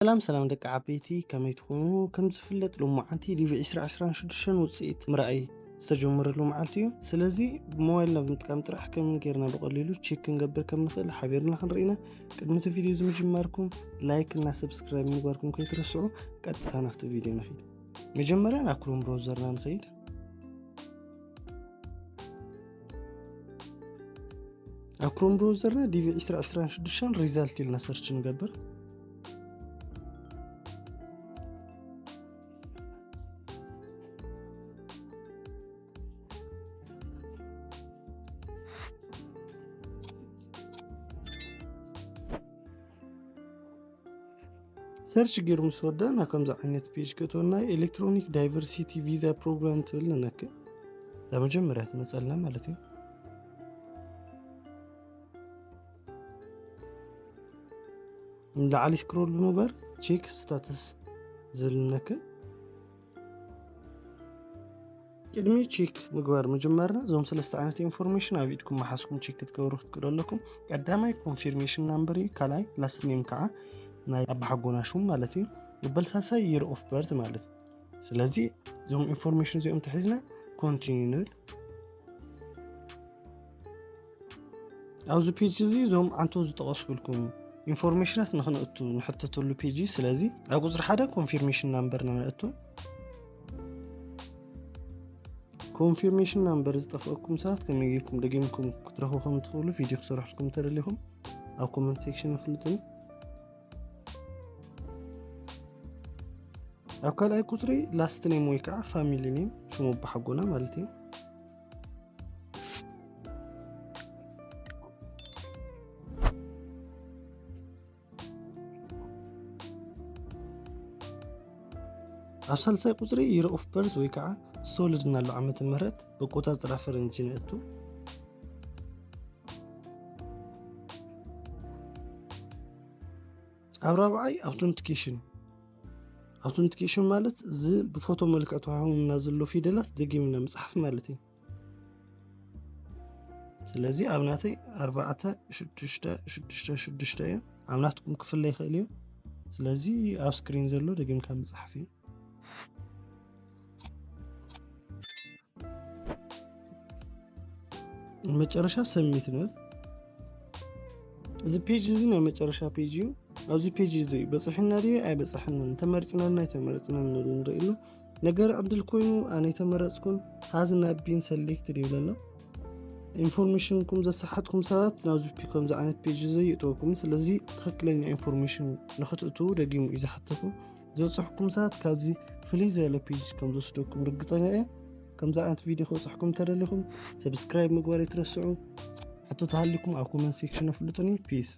ሰላም ሰላም ደቂ ዓበይቲ፣ ከመይ ትኾኑ? ከም ዝፍለጥ ሎማዓንቲ ዲቪ ዕስራ ዕስራን ሽዱሽተን ውፅኢት ምርኣይ ዝተጀመረሉ መዓልቲ እዩ። ስለዚ ብሞባይልና ብምጥቃም ጥራሕ ከም ጌርና ብቐሊሉ ቼክ ክንገብር ከም ንኽእል ሓቢርና ክንርኢና። ቅድሚ እቲ ቪድዮ እዚ ምጅማርኩም ላይክ እና ሰብስክራይብ ምግባርኩም ከይትረስዑ። ቀጥታ ናብቲ ቪድዮ ንኽይድ። መጀመርያ ናብ ክሮም ብራውዘርና ንኸይድ። ኣብ ክሮም ብራውዘርና ዲቪ ዕስራ ዕስራን ሽዱሽተን ሪዛልት ኢልና ሰርች ንገብር። ሰርች ገይሩ ምስ ወደ ናብ ከምዚ ዓይነት ፔጅ ክእትወና፣ ኤሌክትሮኒክ ዳይቨርሲቲ ቪዛ ፕሮግራም ትብል ንነክእ። እዛ መጀመርያ ትመፀልና ማለት እዩ። ንላዕሊ ስክሮል ብምግባር ቼክ ስታተስ ዝብል ንነክእ። ቅድሚ ቼክ ምግባር ምጅማርና እዞም ሰለስተ ዓይነት ኢንፎርሜሽን ኣብ ኢድኩም መሓዝኩም ቼክ ክትገብሩ ክትክእሉ ኣለኩም። ቀዳማይ ኮንፊርሜሽን ናምበር እዩ፣ ካልኣይ ላስት ኔም ከዓ ናይ ኣባሓጎና ሹም ማለት እዩ። መበል ሳልሳይ የር ኦፍ በርዝ ማለት እዩ። ስለዚ እዞም ኢንፎርሜሽን እዚኦም ተሒዝና ኮንቲኒዩ ንብል። ኣብዚ ፔጅ እዚ እዞም ዓንቶ ዝጠቐስኩልኩም ኢንፎርሜሽናት ንኽንእቱ ንሕተተሉ ፔጅ እዩ። ስለዚ ኣብ ቁፅሪ ሓደ ኮንፊርሜሽን ናምበርና ነእቱ። ኮንፊርሜሽን ናምበር ዝጠፍአኩም ሰባት ከመይ ጌርኩም ደጊምኩም ክትረኽቡ ከም ትኽእሉ ቪድዮ ክሰርሐልኩም እንተደሊኹም ኣብ ኮመንት ሴክሽን ኣፍልጡኒ። ኣብ ካልኣይ ቁፅሪ ላስት ኔም ወይ ከዓ ፋሚሊ ኔም ሽሙ ኣባሓጎና ማለት እዩ። ኣብ ሳልሳይ ቁፅሪ የር ኦፍ በርዝ ወይ ከዓ ዝተወለድናሉ ዓመተ ምህረት ብኣቆፃፅራ ፈረንጂ ነእቱ። ኣብ ራብዓይ ኣውተንቲኬሽን። ኣውተንቲኬሽን ማለት እዚ ብፎቶ መልክዕ ተዋሂቡና ዘሎ ፊደላት ደጊምና ምፅሓፍ ማለት እዩ። ስለዚ ኣብ ናተይ ኣርባዕተ ሽዱሽተ ሽዱሽተ ሽዱሽተ እዩ። ኣብ ናትኩም ክፍለ ይኽእል እዩ። ስለዚ ኣብ ስክሪን ዘሎ ደጊምካ ምፅሓፍ እዩ። መጨረሻ ሰሚት ንብል። እዚ ፔጅ እዚ ናይ መጨረሻ ፔጅ እዩ። ኣብዚ ፔጅ እዚ እዩ በፂሕና ድዩ ኣይበፃሕናን፣ ተመሪፅናን ኣይተመረፅናን ንብል ንርእየሉ። ነገር ዕድል ኮይኑ ኣነ ኣይተመረፅኩን፣ ሃዝ ናት ቢን ሰሌክትድ ይብለና። ኢንፎርሜሽንኩም ዘሰሓትኩም ሰባት ናብዚ ፒ-፣ ከምዚ ዓይነት ፔጅ እዚ ይእተወኩም። ስለዚ ትኽክለኛ ኢንፎርሜሽን ንኽትእትዉ ደጊሙ እዩ ዝሓተኩም። ዝበፅሕኩም ሰባት ካብዚ ፍልይ ዝበለ ፔጅ ከም ዝወስደኩም ርግፀኛ እየ። ከምዚ ዓይነት ቪድዮ ክበፅሕኩም እንተደሊኹም ሰብስክራይብ ምግባር ኣይትረስዑ። ሕቶ ተሃሊኩም ኣብ ኮመንት ሴክሽን ኣፍልጡኒ። ፒስ።